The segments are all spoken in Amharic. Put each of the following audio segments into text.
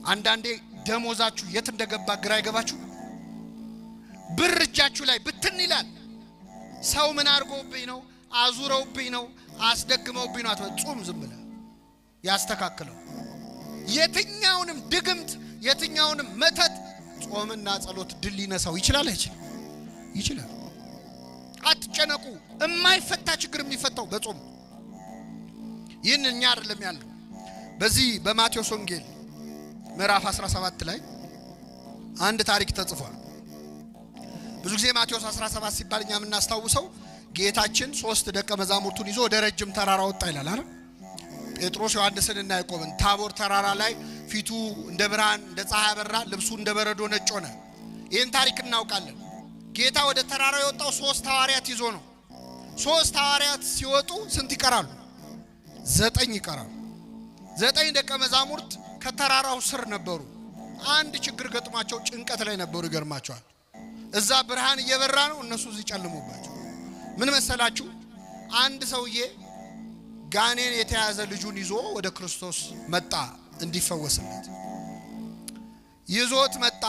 አንዳንዴ ደሞዛችሁ የት እንደገባ ግራ ይገባችሁ። ብር እጃችሁ ላይ ብትን ይላል። ሰው ምን አድርጎብኝ ነው፣ አዙረውብኝ ነው፣ አስደግመውብኝ ነው አትበል። ጹም፣ ዝም ብለህ ያስተካክለው። የትኛውንም ድግምት የትኛውንም መተት ጾምና ጸሎት ድል ሊነሳው ይችላል። አይችልም? ይችላል። አትጨነቁ። የማይፈታ ችግር የሚፈታው በጾም። ይህን እኛ አይደለም ያለው። በዚህ በማቴዎስ ወንጌል ምዕራፍ 17 ላይ አንድ ታሪክ ተጽፏል። ብዙ ጊዜ ማቴዎስ 17 ሲባል እኛ የምናስታውሰው ጌታችን ሶስት ደቀ መዛሙርቱን ይዞ ወደ ረጅም ተራራ ወጣ ይላል አይደል? ጴጥሮስ፣ ዮሐንስን እና ያዕቆብን። ታቦር ተራራ ላይ ፊቱ እንደ ብርሃን እንደ ፀሐይ አበራ፣ ልብሱ እንደ በረዶ ነጭ ሆነ። ይህን ታሪክ እናውቃለን። ጌታ ወደ ተራራው የወጣው ሶስት ሐዋርያት ይዞ ነው። ሶስት ሐዋርያት ሲወጡ ስንት ይቀራሉ? 9 ይቀራሉ። 9 ደቀ መዛሙርት ከተራራው ስር ነበሩ። አንድ ችግር ገጥሟቸው ጭንቀት ላይ ነበሩ። ይገርማቸዋል። እዛ ብርሃን እየበራ ነው፣ እነሱ እዚህ ጨልሞባቸው። ምን መሰላችሁ? አንድ ሰውዬ ጋኔን የተያዘ ልጁን ይዞ ወደ ክርስቶስ መጣ እንዲፈወስለት። ይዞት መጣ።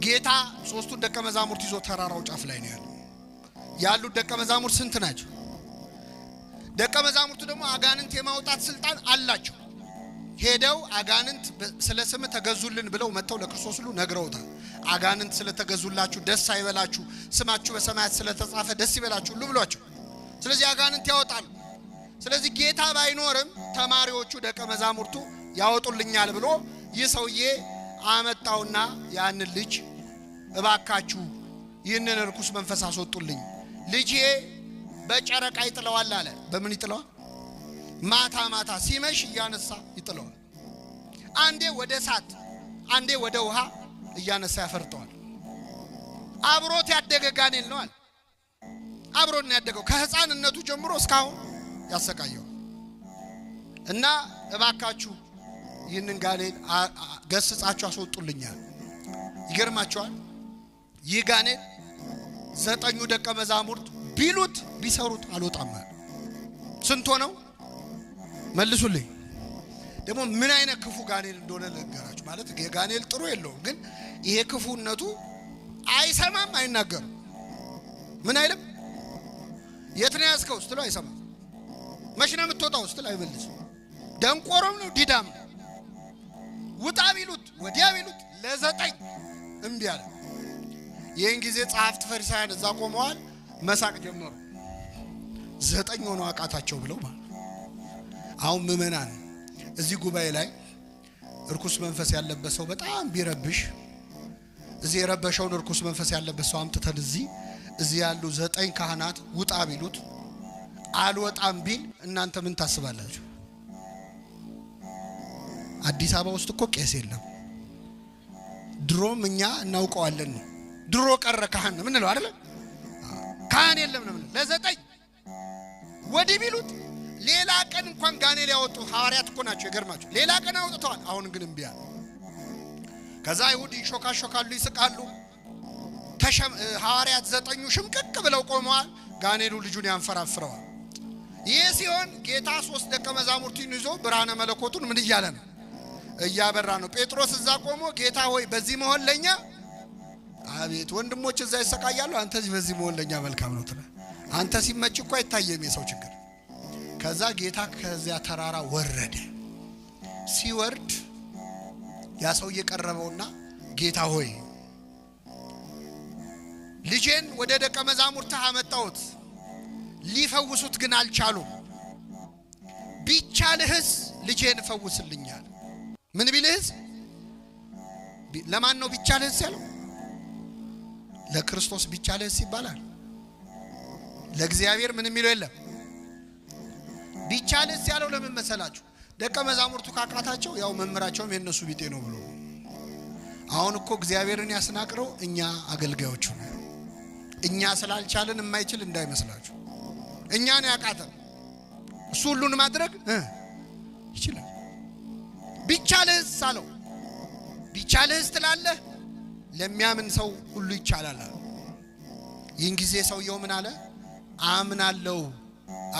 ጌታ ሶስቱን ደቀ መዛሙርት ይዞ ተራራው ጫፍ ላይ ነው ያለው። ያሉት ደቀ መዛሙርት ስንት ናቸው? ደቀ መዛሙርቱ ደግሞ አጋንንት የማውጣት ስልጣን አላቸው። ሄደው አጋንንት ስለ ስም ተገዙልን ብለው መጥተው ለክርስቶስ ሁሉ ነግረውታል። አጋንንት ስለተገዙላችሁ ደስ አይበላችሁ፣ ስማችሁ በሰማያት ስለተጻፈ ደስ ይበላችሁ ሁሉ ብሏቸው። ስለዚህ አጋንንት ያወጣሉ። ስለዚህ ጌታ ባይኖርም ተማሪዎቹ ደቀ መዛሙርቱ ያወጡልኛል ብሎ ይህ ሰውዬ አመጣውና ያንን ልጅ እባካችሁ ይህንን ርኩስ መንፈስ አስወጡልኝ፣ ልጄ በጨረቃ ይጥለዋል አለ። በምን ይጥለዋል? ማታ ማታ ሲመሽ እያነሳ ይጥለዋል። አንዴ ወደ እሳት አንዴ ወደ ውሃ እያነሳ ያፈርጠዋል። አብሮት ያደገ ጋኔል ነው አለ። አብሮት ነው ያደገው ከህፃንነቱ ጀምሮ እስካሁን ያሰቃየዋል። እና እባካችሁ ይህንን ጋኔን ገስጻችሁ አስወጡልኛል። ይገርማቸዋል። ይህ ጋኔን 9ኙ ደቀ መዛሙርት ቢሉት ቢሰሩት አልወጣም አለ። ስንት ሆነው? መልሱልኝ። ደግሞ ምን አይነት ክፉ ጋኔል እንደሆነ ልንገራችሁ። ማለት የጋኔል ጥሩ የለውም፣ ግን ይሄ ክፉነቱ አይሰማም፣ አይናገርም። ምን አይልም። የት ነው ያዝከው ስትለው አይሰማም። መቼ ነው የምትወጣው ስትለው አይመልስም። ደንቆሮም ነው ዲዳም ነው። ውጣ ቢሉት ወዲያ ቢሉት ለ9 እምቢ አለ። ይህን ጊዜ ጸሐፍት ፈሪሳውያን እዛ ቆመዋል፣ መሳቅ ጀመሩ። 9 ሆነው አቃታቸው ብለው ማለት። አሁን ምዕመናን እዚህ ጉባኤ ላይ እርኩስ መንፈስ ያለበት ሰው በጣም ቢረብሽ እዚህ የረበሸውን እርኩስ መንፈስ ያለበት ሰው አምጥተን እዚህ ያሉ 9 ካህናት ውጣ ቢሉት አልወጣም ቢል እናንተ ምን ታስባላችሁ? አዲስ አበባ ውስጥ እኮ ቄስ የለም። ድሮም እኛ እናውቀዋለን ነው። ድሮ ቀረ ካህን ነው ምንለው አይደለ? ካህን የለም ነው ምንለው። ለ9 ወዲህ ቢሉት ሌላ ቀን እንኳን ጋኔል ያወጡ ሐዋርያት እኮ ናቸው። ይገርማችሁ ሌላ ቀን አውጥተዋል። አሁን ግን እምቢ አለ። ከዛ አይሁድ ይሾካሾካሉ፣ ይስቃሉ። ሐዋርያት 9ኙ ሽምቅቅ ብለው ቆመዋል። ጋኔሉ ልጁን ያንፈራፍረዋል። ይህ ሲሆን ጌታ 3 ደቀ መዛሙርቱን ይዞ ብርሃነ መለኮቱን ምን እያለ ነው? እያበራ ነው። ጴጥሮስ እዛ ቆሞ ጌታ ሆይ በዚህ መሆን ለኛ አቤት፣ ወንድሞች እዛ ይሰቃያሉ፣ አንተ እዚህ በዚህ መሆን ለኛ መልካም ነው ትላለህ። አንተ ሲመች እኮ አይታየም የሰው ችግር። ከዛ ጌታ ከዚያ ተራራ ወረደ። ሲወርድ ያ ሰው እየቀረበውና ጌታ ሆይ ልጄን ወደ ደቀ መዛሙርትህ አመጣሁት፣ ሊፈውሱት ግን አልቻሉም። ቢቻልህስ ልጄን ፈውስልኛል። ምን ቢልህስ? ለማን ነው ቢቻልህስ ያለው? ለክርስቶስ ቢቻልህስ ይባላል። ለእግዚአብሔር ምን የሚለው የለም። ቢቻልህስ ያለው ለምን መሰላችሁ? ደቀ መዛሙርቱ ካቃታቸው ያው መምህራቸውም የነሱ ቢጤ ነው ብሎ። አሁን እኮ እግዚአብሔርን ያስናቅረው እኛ አገልጋዮቹ ነን። እኛ ስላልቻልን የማይችል እንዳይመስላችሁ። እኛን ያቃተን እሱ ሁሉን ማድረግ ይችላል። ቢቻልህስ አለው። ቢቻልህስ ትላለህ? ለሚያምን ሰው ሁሉ ይቻላል አለ። ይህን ጊዜ ሰውየው ምን አለ? አምናለሁ፣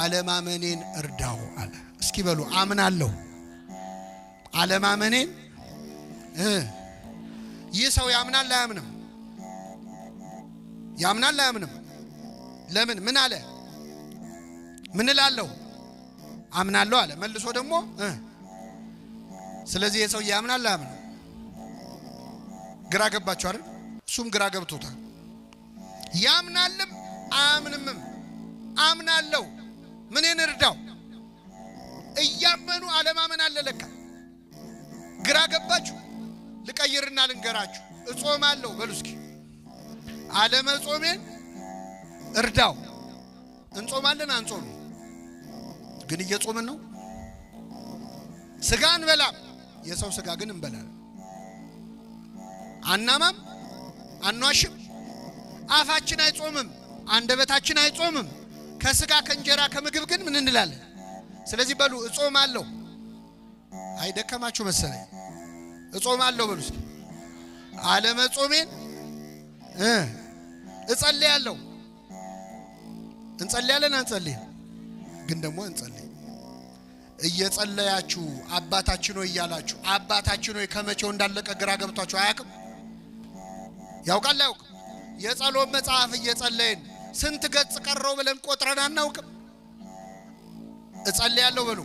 አለማመኔን እርዳው አለ። እስኪ በሉ አምናለሁ፣ አለማመኔን። ይህ ሰው ያምናል አያምንም? ያምናል አያምንም? ለምን ምን አለ? ምን እላለሁ? አምናለሁ አለ። መልሶ ደግሞ ስለዚህ ይህ ሰው ያምናል አያምንም? ግራ ገባችሁ አይደል? እሱም ግራ ገብቶታል። ያምናልም አያምንምም። አምናለሁ ምንን እርዳው? እያመኑ አለማመን አለ ለካ። ግራ ገባችሁ? ልቀይርና ልንገራችሁ። እጾማለሁ በሉ እስኪ። አለመጾሜን እርዳው። እንጾማለን አንጾም? ግን እየጾምን ነው። ስጋ እንበላም፣ የሰው ስጋ ግን እንበላለን። አናማም፣ አንዋሽም። አፋችን አይጾምም፣ አንደበታችን አይጾምም። ከስጋ ከእንጀራ ከምግብ ግን ምን እንላለን? ስለዚህ በሉ እጾማለሁ። አይደከማችሁ መሰለኝ። እጾማለሁ በሉ እስኪ። አለመጾሜን እጸልያለሁ። እንጸልያለን አንጸልይም? ግን ደግሞ እንጸልይ። እየጸለያችሁ አባታችን ሆይ እያላችሁ አባታችን ሆይ ከመቼው እንዳለቀ ግራ ገብቷችሁ አያውቅም? ያውቃል አያውቅም? የጸሎት መጽሐፍ እየጸለይን ስንት ገጽ ቀረው ብለን ቆጥረን አናውቅም? እጸልያለሁ በሉ።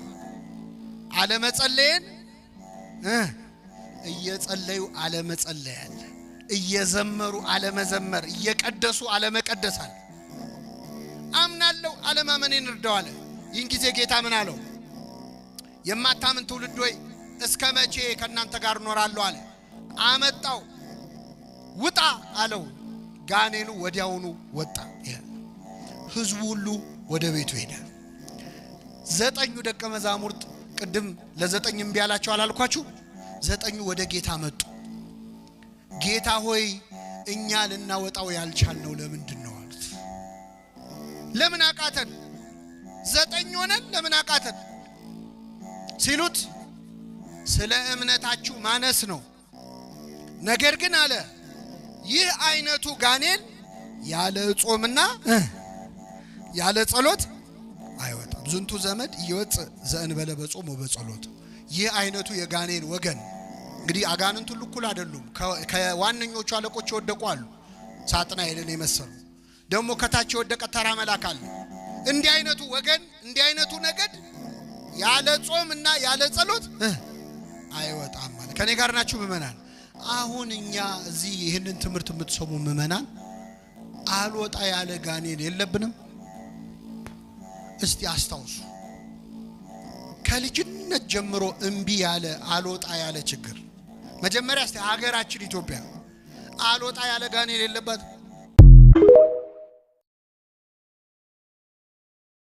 አለመጸለይን እየጸለዩ አለመጸለይ አለ። እየዘመሩ አለመዘመር፣ እየቀደሱ አለመቀደስ አለ። አምናለሁ አለማመኔን እርዳው አለ። ይህን ጊዜ ጌታ ምን አለው? የማታምን ትውልድ ሆይ እስከ መቼ ከእናንተ ጋር እኖራለሁ አለ። አመጣው፣ ውጣ አለው። ጋኔኑ ወዲያውኑ ወጣ። ህዝቡ ሁሉ ወደ ቤቱ ሄደ። 9 ደቀ መዛሙርት ቅድም ለ9 እምቢ አላቸው አላልኳችሁ? 9 ወደ ጌታ መጡ። ጌታ ሆይ እኛ ልናወጣው ያልቻልነው ለምንድን ነው አሉት። ለምን አቃተን? 9 ሆነን ለምን አቃተን ሲሉት ስለ እምነታችሁ ማነስ ነው። ነገር ግን አለ ይህ አይነቱ ጋኔን ያለ ጾምና ያለ ጸሎት አይወጣም። ዝንቱ ዘመድ ይወጽእ ዘእንበለ በጾም ወበጸሎት። ይህ አይነቱ የጋኔን ወገን እንግዲህ አጋንንቱ ሁሉ እኩል አይደሉም። ከዋነኞቹ አለቆች የወደቁ አሉ፣ ሳጥናኤልን የመሰሉ ደግሞ ከታች የወደቀ ተራ መልአክ አለ። እንዲህ አይነቱ ወገን እንዲህ አይነቱ ነገድ ያለ ጾምና ያለ ጸሎት አይወጣም ማለት። ከኔ ጋር ናችሁ ምእመናን? አሁን እኛ እዚህ ይህንን ትምህርት የምትሰሙ ምእመናን አልወጣ ያለ ጋኔን የለብንም? እስቲ አስታውሱ። ከልጅነት ጀምሮ እምቢ ያለ አልወጣ ያለ ችግር መጀመሪያ እስቲ ሀገራችን ኢትዮጵያ አልወጣ ያለ ጋኔን የለባት?